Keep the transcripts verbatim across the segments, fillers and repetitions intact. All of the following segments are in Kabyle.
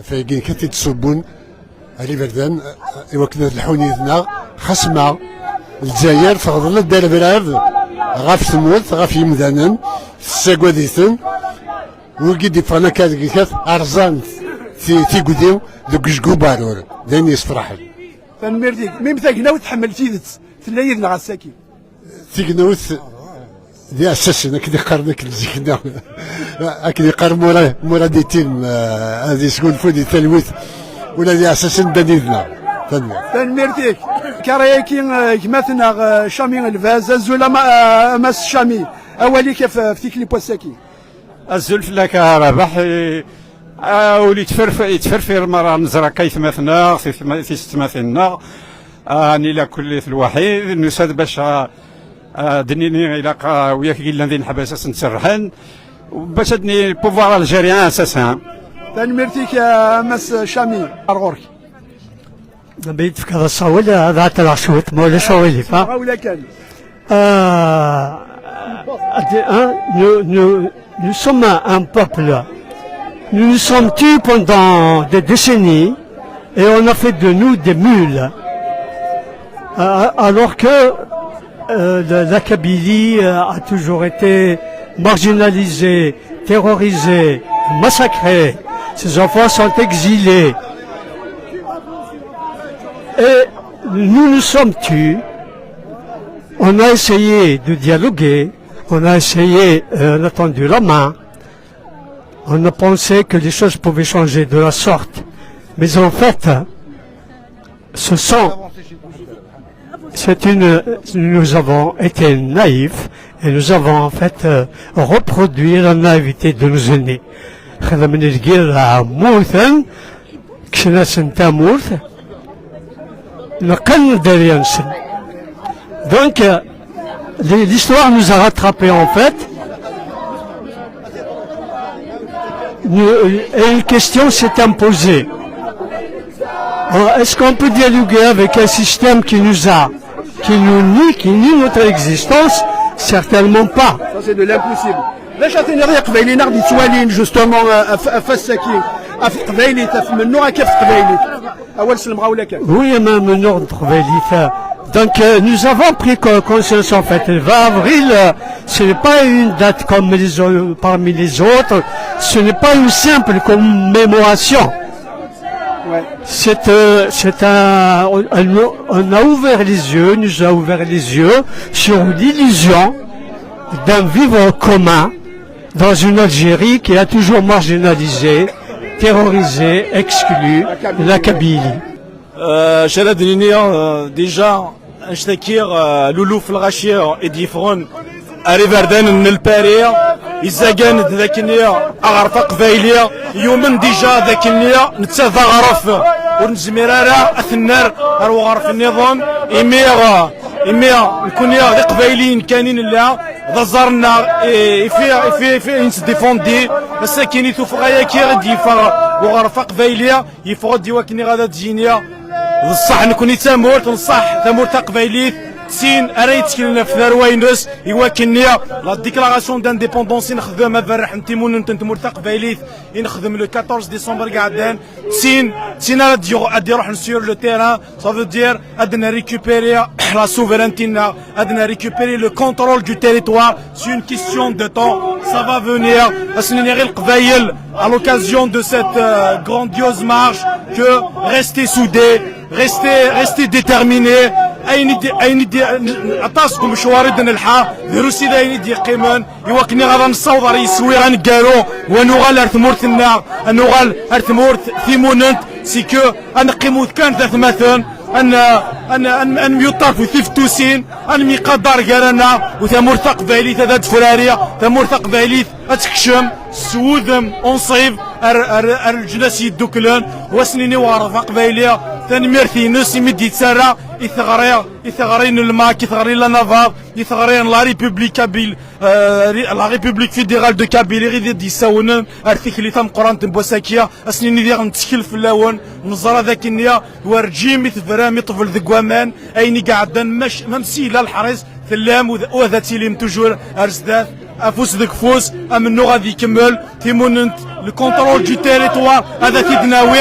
Tagi kan i d-subbun ar iberdan, i wakken ad lḥun yid-neɣ, xas ma Lezzayer teɣḍel-d arebrab ɣef tmurt, ɣef yimdanen, tessagad-iten. Wigi d-iffɣen akka deg kat, rẓan ti-, tigdi deg ujgu barur. D ayen yesferḥen. Tanemmirt-ik. Mim Tagnawt tḥemmel tidet, tella yid-neɣ ass-agi. Tignawt d iɛessasen, akken i qqaren akken zik-nni. Akken yeqqar Mura-, Murad Itim, eh, ad yesgunfu di talwit, ula d iɛessasen ddan yid-neɣ. Tanemmirt. Tanemmirt-ik. Kara-yaki, eh, gma-tneɣ, eh, Cami Lbaz. Azul a ma-, eh, a Mass Cami. Awal-ik ɣef, ɣef tikli n wass-agi. Azul fell-ak a Rabaḥ. Eh, ah, ul yettferf-, yettferfir mi ara neẓra akka aytmaten-nneɣ, tiytma-, tisetmatin-nneɣ. Ah, nila kulli lwaḥid, nusa-d bac, ah, ah, d-nini ilaq, ah, wiyak i yellan di leḥbas ad sen-serrḥen, bac ad d-nini pouvoir algérien asasin. Tanemmirt-ik a Mass Cami. Ar ɣur-k. Ma yi-d-tefkiḍ asawen, ad ɛeṭṭleɣ cwiṭ, ma ulac aɣilif, ha? Ɣawla kan. Euh, hein, nous, nous, nous sommes un, un peuple. Nous nous sommes tus pendant des décennies et on a fait de nous des mules. Euh, alors que, euh, la, la Kabylie, euh, a toujours été marginalisée, terrorisée, massacrée. Ses enfants sont exilés. Et nous nous sommes tus. On a essayé de dialoguer, on a essayé, euh, on a tendu la main, on a pensé que les choses pouvaient changer de la sorte. Mais en fait, ce sont, c'est une, nous avons été naïfs et nous avons en fait, euh, reproduit la naïveté de nos aînés. Xedmen lgirra, mmuten, kksen-asen tamurt, neqqen dderya-nsen. Donc, euh, l'hi-, l'histoire nous a rattrapés en fait. Nous, euh, et une question s'est imposée. Euh, est-ce qu'on peut dialoguer avec un système qui nous a, qui nous nie, qui nie notre existence? Certainement pas. Ça, c'est de l'impossible. D acu ad tiniḍ i Iqbayliyen i ɣ-d-yettwalin, justement, euh, af-, af-, ass-agi, af teqbaylit, af mennuɣ akka af teqbaylit? Awal s lemɣawla kan. Oui, ma mennuɣ n teqbaylit. Donc, euh, nous avons pris co-, conscience, en fait. Le vingt avril, euh, ce n'est pas une date comme les au-, parmi les autres. Ce n'est pas une simple commémoration. Ouais. C'est, euh, c'est un, on, on a ouvert les yeux, nous a ouvert les yeux sur l'illusion d'un vivre commun dans une Algérie qui a toujours marginalisé, terrorisé, exclu la Kabylie. Euh, acu ara d-nini, euh, déjà, anect-agi, euh, luluf n lɣaci i d-yeffɣen ar iberdan n Lpari, izzagan-d d akken aɣref aqbayli yumen déjà d akken netta d aɣref ur nezmir ara ad t-nerr ar uɣref nniḍen, imi, euh, imi nekkni d iqbayliyen kan i nella, d aẓar-nneɣ i, i fi, i fi, i fi i nettdifandi. Ass-agi i tuffɣa-yagi i d-yeffeɣ uɣref aqbayli, yeffeɣ-d i wakken ad d-yini d ṣṣeḥ nekkni d tamurt, n ṣṣeḥ tamurt taqbaylit, d tin ara yetteklen ɣef tarwa-ines, i wakken la déclaration d'indépendance i nexdem aberreḥ n timunent n tmurt taqbaylit i nexdem le quatorze décembre i iɛeddan, d tin, d tin ara d-yuɣ-, ad d-iruḥen sur le terrain. Ça veut dire ad nrécupérer la souveraineté-nneɣ, ad nrécupérer le contrôle du territoire. C'est une question de temps, ça va venir. Ass-nni i Leqbayel, à l'occasion de cette, euh, grandiose marche, que rester soudés, rester, rester déterminés. Ayen i d-, ayen i d-, aṭas n umecwar i d-nelḥa, drus i d ayen i d-yeqqimen. I wakken ad nessaweḍ ɣer yiswi aneggaru, u ad nuɣal ar tmurt-nneɣ, ad nuɣal ar tmurt timunent, c'est que ad neqqim kan d atmaten, ad n-, ad n-, ad n-, ad nemyuṭṭaf tifettusin, ad nemyuqader gar-aneɣ, u tamurt taqbaylit ad d-tefrari, tamurt taqbaylit ad tekcem s wudem unṣib ar, ar, ar leǧnas yedduklen, u ad s-nini i uɣref aqbayli tanemmirt-ines imi d-yettarra i teɣri, i teɣri n lmak, i teɣri n la Navarre, i teɣri n la République kabyle, euh, la République fédérale de Kabylie, i d-yessawnen ar tikli tameqqrant n wass-agi. Ass-nni diɣ nettkel fell-awen, neẓra d akken werǧin mi tebram i ṭṭbel deg waman, ayen i iɛeddan, mac-, même si yella leḥris, tellam u d-, u ad tilim toujours ar zdat, afus deg ufus, amennuɣ ad ikemmel, timunent Le contrôle du territoire, ad t-id-nawi.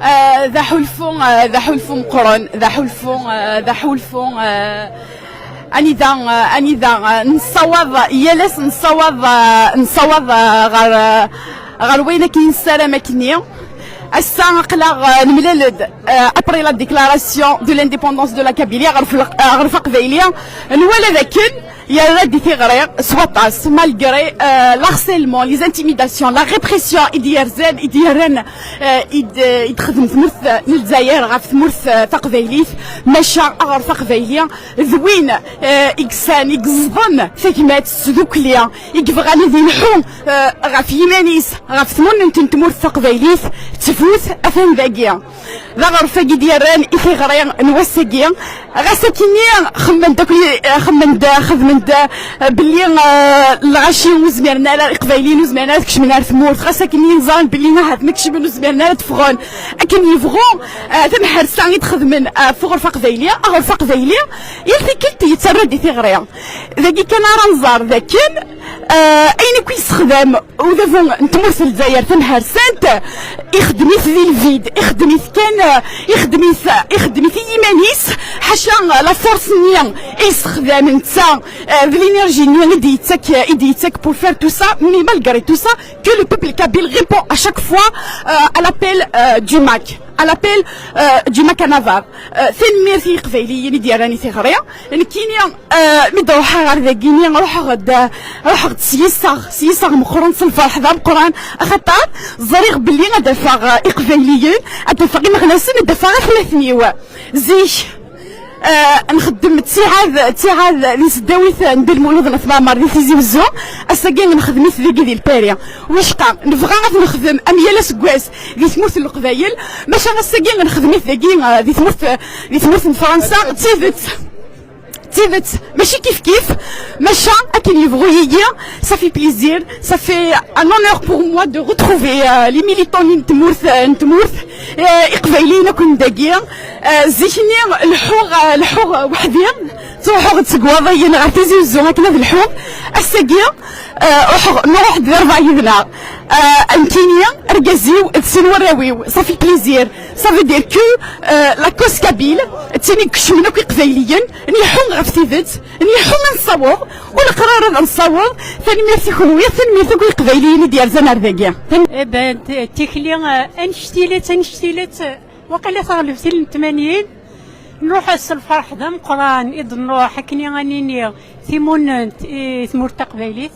Ah, d aḥulfu, ah, d aḥulfu meqqren, d aḥulfu, ah, d aḥulfu, ah, anida, ah, anida, ah, nessawaḍ, yal ass nessawaḍ, ah, nessawaḍ, ah, ɣer, ah, ɣer wayen akken nessaram akkenni. Ass-a aql-aɣ, ah, nemlal-d, ah, après la déclaration de l'indépendance de la Kabylie, ɣer Fl-, ah, ɣer Faqbayli, nwala dakken yerra-d i tiɣri s waṭas, malgré, euh, l'harcèlement, les intimidations, la répression i d-yerzan, i d-yerran, euh, i d-, i d-texdem tmurt, euh, n Lezzayer ɣef tmurt, euh, taqbaylit, maca aɣref aqbayli d win, euh, i yesɛan, i yeẓḍen tagmat s tdukli, i yebɣan ad yelḥu, euh, ɣef yiman-is, ɣef tmunnent n tmurt taqbaylit, tfut atan dagi. D aɣref-agi i d-yerran i tiɣri n wass-agi. Ɣas akkenni xemmen-d akk, xemmen-d, xedmen-d, eh, belli, eh, lɣaci ur zmiren ara, iqbayliyen ur zmiren ara ad kecmen ar tmurt. Ɣas akkenni ẓran belli ahat ma kecmen ur zmiren ara ad ffɣen akken yebɣu, eh, tamḥersa i d-xedmen, eh, ɣef uɣref aqbayli. Aɣref aqbayli, yal tikkelt yettarra-d i tiɣri. Dagi kan ara nẓer dakken, eh, ayen akk yessexdam udabu n tmurt n Lezzayer tamharsant, ixeddem-it di lvid, ixeddem-it kan, ixeddem-it, ixeddem-it i yiman-is, ḥaca la force-nni i yessexdam netta, eh, d l'énergie-nni i d-yettak, i d-yettak pour faire tout ça, mais malgré tout ça, que le peuple kabyle répond à chaque fois, euh, à l'appel, euh, du MAK, à l'appel, euh, du MAK à Navarre. Euh, tanemmirt i Yiqbayliyen i d-yerran i tiɣri. Nekkini, euh, mi d-ruḥeɣ ɣer dagini, ruḥeɣ-d, ruḥeɣ-d s yiseɣ, s yiseɣ meqqren, s lferḥ d ameqqran, axaṭer ẓriɣ belli ad afeɣ, euh, Iqbayliyen, ad afeɣ imeɣnasen, ad afeɣ atmaten-iw. Zik, euh, nxeddem ttiɛad, ttiɛad di tesdawit n Dda Lmulud n At Mɛemmer di Tizi Wezzu, ass-agi nxeddem-it dagi di Lpari. Wicqa, nebɣa ad nexdem am yal aseggas di tmurt n Leqbayel, maca ass-agi nxeddem-it dagi, euh, di tmurt, di tmurt n Fransa, d tidet. D tidet, mačči kif kif, maca akken yebɣu yigi, ça fait plaisir, ça fait un honneur pour moi de retrouver, euh, les militants n tmurt, euh, n tmurt, euh, iqbayliyen akk n dagi. Euh, zik-nni lḥuɣ, euh, lḥuɣ weḥd-i, ttruḥuɣ-d seg Waḍiyen ɣer Tizi Wezzu akken ad lḥuɣ. Ass-agi, euh, ruḥeɣ, nruḥ-d d rbeɛ yid-neɣ. Euh, nekkini, argaz-iw d sin warraw-iw, ça fait plaisir. Ça veut dire que, euh, la cause kabyle, d tin i ikecmen akk iqbayliyen, nleḥḥu ɣef tidet, nleḥḥu ad nessaweḍ, u neqrar ad nessaweḍ. Tanemmirt i kenwi, tanemmirt akk i iqbayliyen i d-yerzan ar dagi. Eh ben, t-, tikli, euh, annect-ilat, annect-ilat, euh, waqila teɣleb tin n tmanyin, nruḥ s lferḥ d ameqqran i d-nruḥ, akken i ad nini, timunent i tmurt taqbaylit.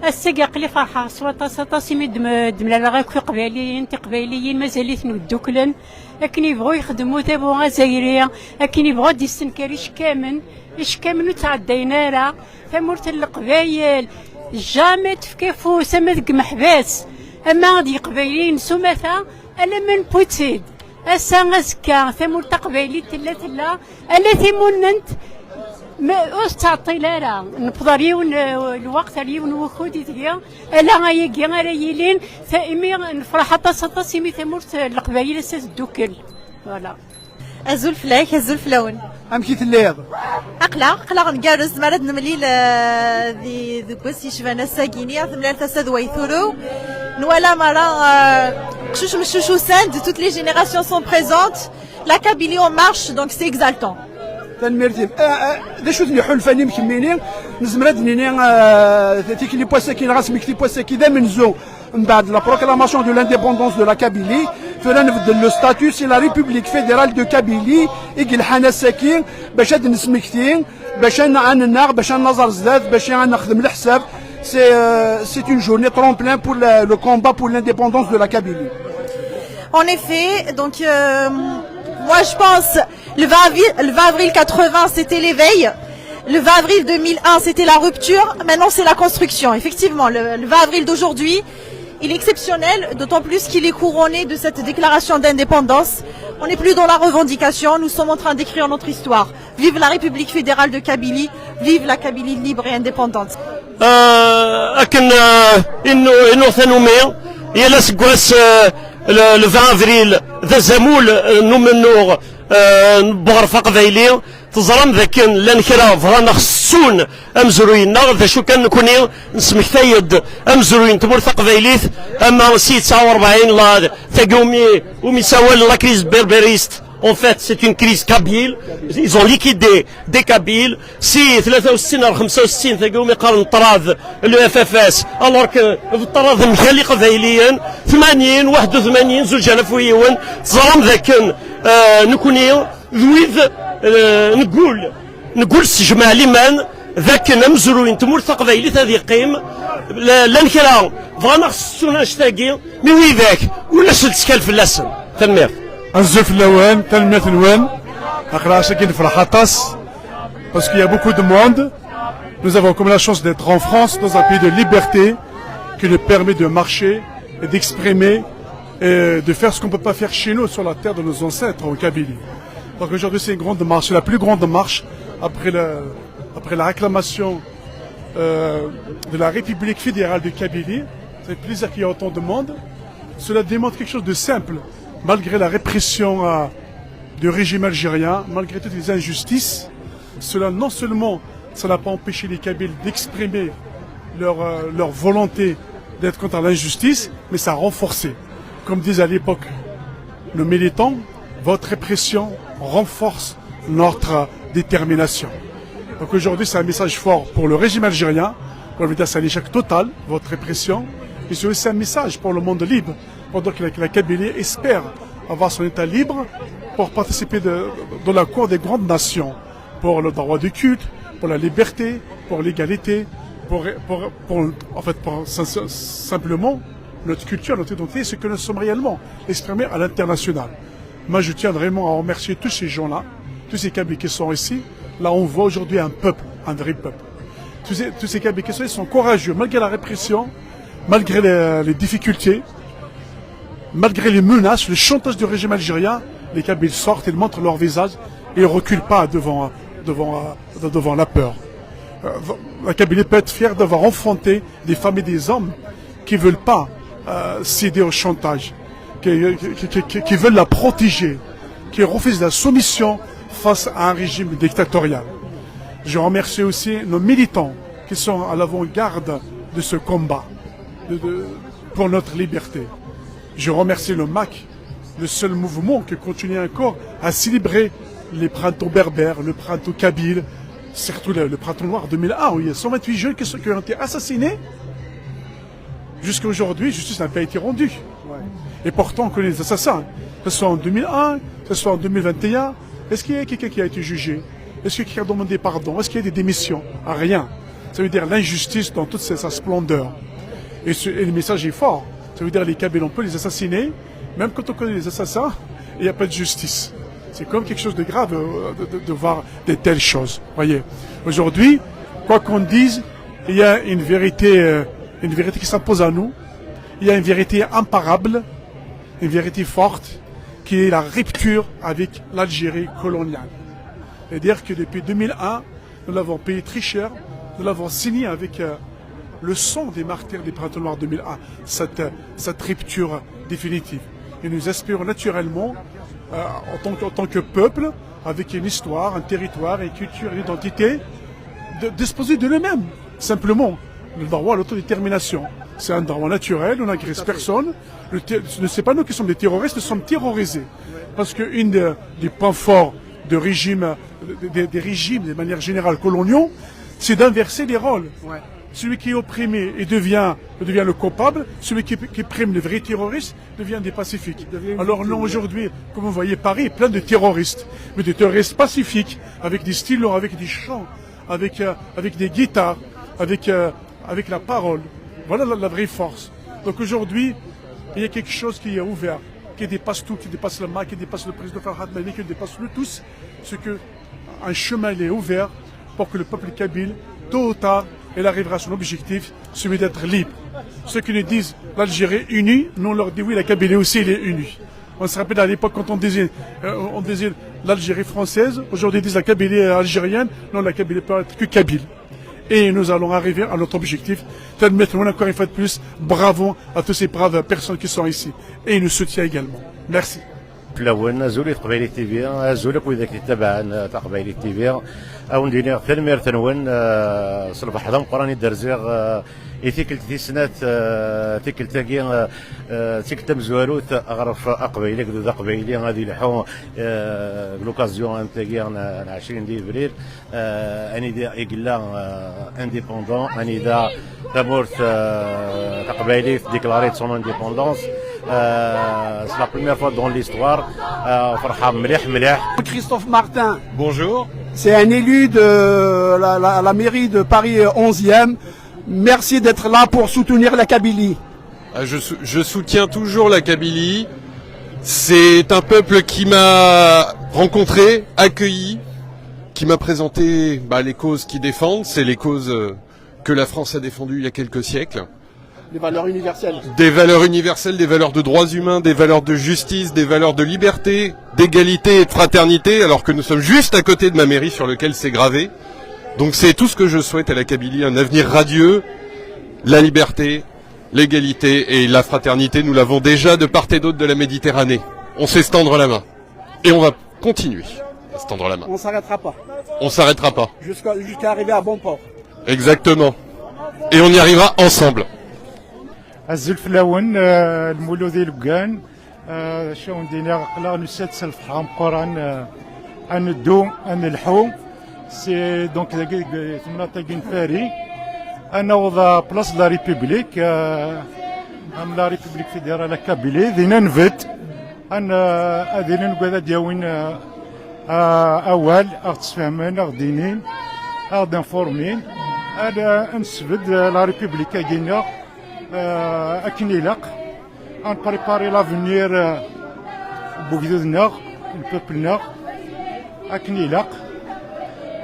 Ass-agi aql-i ferḥeɣ s waṭas, aṭas, imi d-, d-mlaleɣ akk iqbayliyen, tiqbayliyin mazal-iten dduklen, akken yebɣu yexdem udabu azzayri, akken yebɣu ad d-yessenker icekkamen, icekkamen ur ttɛeddayen ara, tamurt n Leqbayel, jamais tefka afus, ama deg imeḥbas, ama d iqbayliyen s umata, alamma newwi-tt-id. Ass-a, azekka, tamurt taqbaylit tella, tella, ala timunent, ma, ur tettɛeṭṭil ara. Newweḍ ar yiwen, eh, lweqt, ar yiwen wukud i tga, ala ayagi ara yilin, ta-, imi nefreḥ aṭas, aṭas, imi tamurt n Leqbayel ass-a teddukel. Voilà. Azul fell-ak, azul fell-awen. Amek i telliḍ? Aql-aɣ, aql-aɣ ngerrez, mi ara d-nemlil, eh, di, deg wass yecban ass-agi-ni, temlal tasa d way turew. Nwala merra, eh, qcuc meccuc usan-d, toutes les générations sont présentes. La Kabylie en marche, donc c'est exaltant. Tanemmirt-im. Eh, eh, d acu-ten iḥulfan-im kemmini? Nezmer ad d-nini, eh, tikli n wass-agi, neɣ asmekti n wass-agi d amenzu mbeɛd la proclamation de l'indépendance de la Kabylie. Tura nbeddel le statut, c'est la République fédérale de Kabylie i yelḥan ass-agi, bac ad nesmekti, bac ad n-, ad nennaɣ, bac ad naẓ ar zdat, bac ad nexdem leḥsab. C'est, euh, c'est une journée tremplin pour le, le combat pour l'indépendance de la Kabylie. En effet, donc, euh, moi je pense, le vingt avril, le vingt avril quatre-vingts, c'était l'éveil. Le vingt avril deux mille un, c'était la rupture. Maintenant, c'est la construction. Effectivement, le, le vingt avril d'aujourd'hui, il est exceptionnel, d'autant plus qu'il est couronné de cette déclaration d'indépendance. On n'est plus dans la revendication, nous sommes en train d'écrire notre histoire. Vive la République fédérale de Kabylie, vive la Kabylie libre et indépendante. Euh, akken, euh, i nu-, i nuɣ tanumi, yal aseggas, euh, le, le vingt avril, d azamul, euh, n umennuɣ, euh, n weɣref aqbayli. Teẓram dakken llan kra bɣan a ɣ-s-, ttun amezruy-nneɣ, d acu kan nekkni nesmektay-d amezruy n tmurt taqbaylit, ama si tesɛa u rebɛin la, tagi umi, umi sawal la crise berbériste, en fait, c'est une crise kabyle, ils ont liquidé des Kabyles, si tlata u settin ar xemsa u settin, tagi umi qqaren ṭṭrad, le F F S, alors que ṭṭrad mgal iqbayliyen, tmanyin, waḥed u tmanyin, zuǧ alaf u yiwen, teẓram dakken, euh, nekkni d wid, euh, neggul, neggul s jmaɛ liman, d akken amezruy n tmurt taqbaylit ad yeqqim, la-, llan kra bɣan ad ɣ-ssettun annect-agi, mi widak ulac lettkal fell-asen. Tanemmirt. Azul fell-awen, tanemmirt-nwen. Aql-aɣ ass-agi nefreḥ aṭas, parce qu'il y a beaucoup de monde. Nous avons comme la chance d'être en France, dans un pays de liberté, qui nous permet de marcher et d'exprimer et de faire ce qu'on ne peut pas faire chez nous, sur la terre de nos ancêtres en Kabylie. Donc aujourd'hui, c'est une grande marche, c'est la plus grande marche après la, après la réclamation, euh, de la République fédérale de Kabylie. C'est plaisir qu'il y ait autant de monde. Cela démontre quelque chose de simple. Malgré la répression, euh, du régime algérien, malgré toutes les injustices, cela, non seulement ça n'a pas empêché les Kabyles d'exprimer leur, euh, leur volonté d'être contre l'injustice, mais ça a renforcé. Comme disent à l'époque nos militants, votre répression renforce notre détermination. Donc aujourd'hui, c'est un message fort pour le régime algérien. Comme je veux dire, c'est un échec total, votre répression. Et c'est aussi un message pour le monde libre, pour dire que la, que la Kabylie espère avoir son État libre pour participer de, de la cour des grandes nations, pour le droit de culte, pour la liberté, pour l'égalité, pour, pour, pour, en fait, pour sim-, simplement notre culture, notre identité, ce que nous sommes réellement, exprimés à l'international. Moi, je tiens vraiment à remercier tous ces gens-là, tous ces Kabyles qui sont ici. Là, on voit aujourd'hui un peuple, un vrai peuple. Tous ces, tous ces Kabyles qui sont, ils sont courageux, malgré la répression, malgré les, les difficultés, malgré les menaces, le chantage du régime algérien, les Kabyles sortent, ils montrent leur visage et ils reculent pas devant, devant, devant la peur. Euh, la Kabylie peut être fière d'avoir affronté des femmes et des hommes qui veulent pas, euh, céder au chantage, qui, qui, qui, qui, qui veulent la protéger, qui refusent la soumission face à un régime dictatorial. Je remercie aussi nos militants qui sont à l'avant-garde de ce combat de, de, pour notre liberté. Je remercie le MAK, le seul mouvement qui continue encore à célébrer les printemps berbères, le printemps kabyle, surtout le, le printemps noir deux mille un, où il y a cent vingt-huit jeunes qui, sont, qui ont été assassinés. Jusqu'à aujourd'hui, justice n'a pas été rendue. Et pourtant, on connaît les assassins. Que ce soit en deux mille un, que ce soit en deux mille vingt et un, est-ce qu'il y a quelqu'un qui a été jugé ? Est-ce que quelqu'un a demandé pardon ? Est-ce qu'il y a des démissions ? Rien. Ça veut dire l'injustice dans toute sa, sa splendeur. Et, ce, et le message est fort. Ça veut dire les Kabyles, on peut les assassiner. Même quand on connaît les assassins, il n'y a pas de justice. C'est quand même quelque chose de grave, euh, de, de, de voir de telles choses. Voyez, aujourd'hui, quoi qu'on dise, il y a une vérité, euh, une vérité qui s'impose à nous. Il y a une vérité imparable, une vérité forte, qui est la rupture avec l'Algérie coloniale. C'est-à-dire que depuis deux mille un, nous l'avons payé très cher, nous l'avons signé avec, euh, le sang des martyrs des Printemps Noirs deux mille un, cette, cette rupture définitive. Et nous espérons naturellement, euh, en tant que, en tant que peuple, avec une histoire, un territoire, une culture, une identité, de disposer de nous-mêmes, simplement. Le droit à l'autodétermination, c'est un droit naturel, on n'agresse personne. Le ter-, ce n'est pas nous qui sommes des terroristes, nous sommes terrorisés. Parce qu'une des, des points forts de régime, des, des régimes de manière générale coloniaux, c'est d'inverser les rôles. Celui qui est opprimé, il devient, devient le coupable, celui qui, qui prime le vrai terroriste devient des pacifiques. Alors non, aujourd'hui, comme vous voyez, Paris est plein de terroristes, mais des terroristes pacifiques, avec des stylos, avec des chants, avec, euh, avec des guitares, avec, euh, avec la parole. Voilà la, la vraie force. Donc aujourd'hui, il y a quelque chose qui est ouvert, qui dépasse tout, qui dépasse le MAK, qui dépasse le président Farhad Malik, qui dépasse le tous. C'est que un chemin est ouvert pour que le peuple kabyle, tôt ou tard, il arrivera à son objectif, celui d'être libre. Ceux qui nous disent l'Algérie est unie, nous on leur dit oui, la Kabylie aussi, elle est unie. On se rappelle à l'époque quand on disait, euh, on disait l'Algérie française, aujourd'hui ils disent la Kabylie est algérienne, non, la Kabylie peut être que kabyle. Et nous allons arriver à notre objectif. Tanemmirt-nwen encore une fois de plus, bravo à toutes ces braves personnes qui sont ici. Et ils nous soutiennent également. Merci. Fell-awen, azul i Teqbaylit T V, azul akk widak yettabaɛen, eh, Taqbaylit T V. A wen-d-iniɣ tanemmirt-nwen, eh, s lferḥ d ameqqran i d-rziɣ, eh, i tikkelt tis snat, eh, tikkelt-agi, eh, eh, d tikkelt tamezwarut ɣef Aqbayli akked Aqbayli ad ilḥu, eh, deg l'occasion am tagi n, n ɛecrin di Yebrir. Euh, anida i yella, euh, indépendant, anida tamurt, euh, taqbaylit déclarée de son indépendance. Euh, c'est la première fois dans l'histoire. Euh, فرحة مليح مليح. Christophe Martin. Bonjour. C'est un élu de la, la- la mairie de Paris onzième. Merci d'être là pour soutenir la Kabylie. Ah, je sou- je soutiens toujours la Kabylie. C'est un peuple qui m'a rencontré, accueilli, qui m'a présenté, bah, les causes qu'il défend. C'est les causes, euh, que la France a défendues il y a quelques siècles. Des valeurs universelles. Des valeurs universelles, des valeurs de droits humains, des valeurs de justice, des valeurs de liberté, d'égalité et de fraternité, alors que nous sommes juste à côté de ma mairie sur lequel c'est gravé. Donc c'est tout ce que je souhaite à la Kabylie, un avenir radieux, la liberté, l'égalité et la fraternité. Nous l'avons déjà de part et d'autre de la Méditerranée. On sait se tendre la main. Et on va continuer à se tendre la main. On s'arrêtera pas. On s'arrêtera pas. Jusqu'à jusqu'à arriver à bon port. Exactement. Et on y arrivera ensemble. Azul fell-awen, eh, Lmulud Ileggan. Eh, acu awen-d-iniɣ, aql-aɣ nusa-d s lferḥ ameqqran, eh, ad neddu, ad nelḥu. C'est donc dagi deg temnaḍt-agi n Paris. Ad naweḍ à Place de la République, eh, am la République fédérale Kabylie, din ad nbedd. Ad n- ad ilin wid ad d-yawin, eh, eh, awal, ad ɣ-d-sfehmen, ad ɣ-d-inin, ad ɣ-d-informin, ad, eh, ad nesbedd, eh, la République-agi-nneɣ, eh, akken ilaq, ad nprépari l'avenir, eh, n wegdud-nneɣ, n peuple-nneɣ, akken ilaq.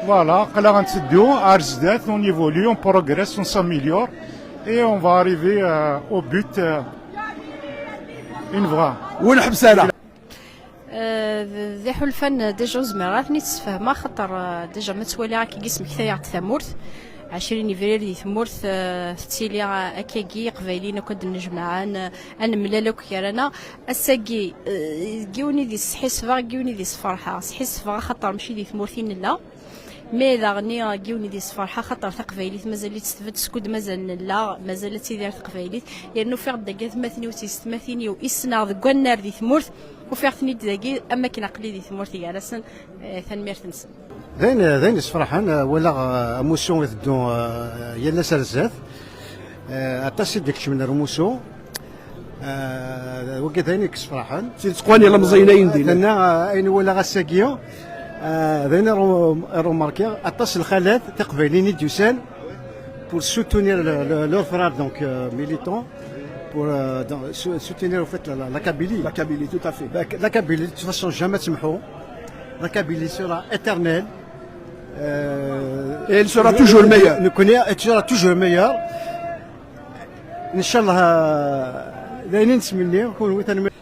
Voilà, aql-aɣ netteddu ar zdat, on évolue, on progresse, on s'améliore, et on va arriver, eh, au but, eh, i nebɣa. Ur nḥebbes ara. Eh, d d iḥulfan, eh, déjà ur zmireɣ ad ten-id-sfehmeɣ, xaṭer, eh, déjà ma ttwaliɣ akkagi smektayeɣ-d tamurt. Ɛecrin Yebrir di tmurt, eh, tettili, eh, akkagi, Iqbayliyen akk ad d-nnejmaɛen, eh, ad nemlal akk gar-aneɣ. Ass-agi, eh, deg yiwen idis sḥissfeɣ, deg yiwen idis ferḥeɣ. Sḥissfeɣ axaṭer mačči di tmurt i nella. Mais daɣen, deg yiwen idis ferḥeɣ, xaṭer taqbaylit mazal-itt tbedd, skud mazal nella, mazal ad tidir taqbaylit. Yerna ufiɣ-d dagi atmaten-iw d tiyessetmatin-iw i ssneɣ deg wannar di tmurt, ufiɣ-ten-id dagi am akken aql-i di tmurt gar-asen. Eh, tanemmirt-nsen. D ayen, d ayen yessefraḥen, eh, walaɣ, eh, amussu iteddu, eh, yal ass ar zdat. Eh, aṭas i d-ikecmen ar umussu. Eh, wagi d ayen i yessefraḥen. Si tettqwani ilemẓiyen ayen din. Tenna, eh, ayen walaɣ ass-agi, eh, d ayen i ru- i rumarkiɣ, aṭas n lxalat tiqbayliyin i d-yusan pour soutenir le- le- leurs frères, donc, euh, militants, pour, euh, dans- sou- soutenir, en fait, la, la- la Kabylie. La Kabylie, tout à fait. La, la Kabylie, de toute façon, jamais تمحو. La Kabylie sera éternelle. Euh, Et elle sera toujours meilleure. Nous connaît, elle sera toujours meilleure. إن شاء الله، euh, d ayen i nettmenni, kunwi tanemmirt.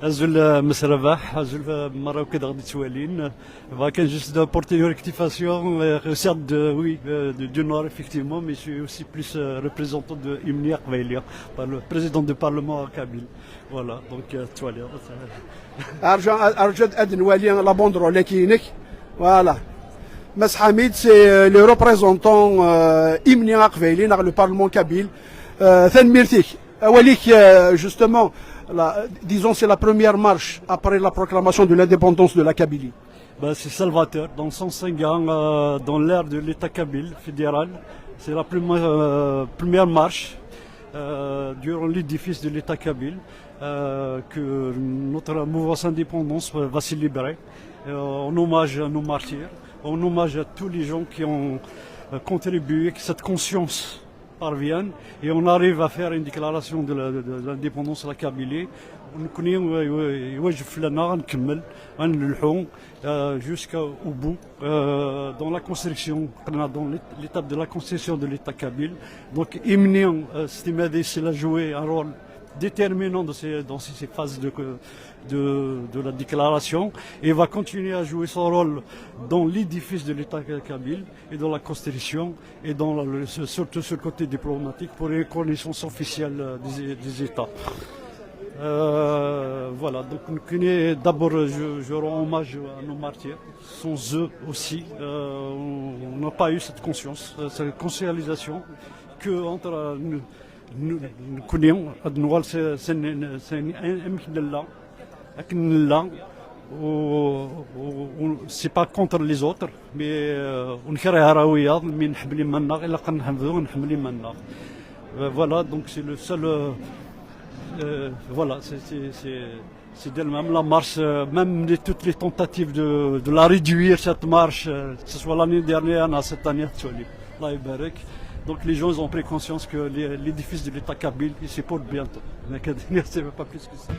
Azul, euh, Mass Rabaḥ, azul, euh, merra akk i d aɣ-d-ittwalin. Bɣiɣ kan juste d'apporter une rectification, euh, je suis de, oui, euh, de- du Nord, effectivement, mais je suis aussi plus, euh, représentant de Imni Aqbayli, par le président du Parlement kabyle. Voilà, donc, euh, tu vois, là, ça- Arju, arju ad nwali la banderole-agi-inek. Voilà. Mass Hamid, c'est, euh, le représentant, euh, Imni Aqbayli, dans le Parlement kabyle. Euh, tanemmirt-ik. Awal-ik, euh, justement, la- disons, c'est la première marche après la proclamation de l'indépendance de la Kabylie. Ben, c'est salvateur, dans le sens, euh, dans l'ère de l'État kabyle fédéral. C'est la première, euh, première marche, euh, durant l'édifice de l'État kabyle, euh, que notre mouvance indépendance va célébrer, euh, en hommage à nos martyrs, en hommage à tous les gens qui ont, euh, contribué, que cette conscience parvienne et on arrive à faire une déclaration de la- de- de l'indépendance de la Kabylie. Nekkni, euh, euh, iwajeb fell-aneɣ ad nkemmel, ad nlḥu, euh, jusqu'au bout, euh, dans la construction, dans l'é- l'étape de la construction de l'État kabyle. Donc, Imni, euh, s timmad-is, il a joué un rôle déterminant de ces- dans ces, ces phases de, de- de la déclaration et va continuer à jouer son rôle dans l'édifice de l'État kabyle et dans la construction et dans le- surtout sur le côté diplomatique pour une reconnaissance officielle, euh, des, des États. Euh, voilà, donc nekkni, d'abord, je, je rends hommage à nos martyrs. Sans eux aussi, euh, on on n'a pas eu cette conscience, euh, cette conscientisation que entre, euh, nous, nous, nekkni, ad nuɣal s, s, s, amek nella, akken nella, u, u, u, c'est pas contre les autres, mais, euh, ur nekrih ara wiyaḍ, mi nḥemmel iman-nneɣ, ilaq ad nḥemmel, nḥemmel iman-nneɣ. Euh, voilà, donc c'est le seul, euh, euh, voilà, c'est, c'est, c'est, c'est d'elle-même la marche, euh, même les, toutes les tentatives de, de la réduire, cette marche, euh, que ce soit l'année dernière, non, cette année actuelle. Là, il paraît que, donc les gens ont pris conscience que l'é-, l'édifice de l'État kabyle, il se porte bientôt. Donc, c'est pas plus que ça.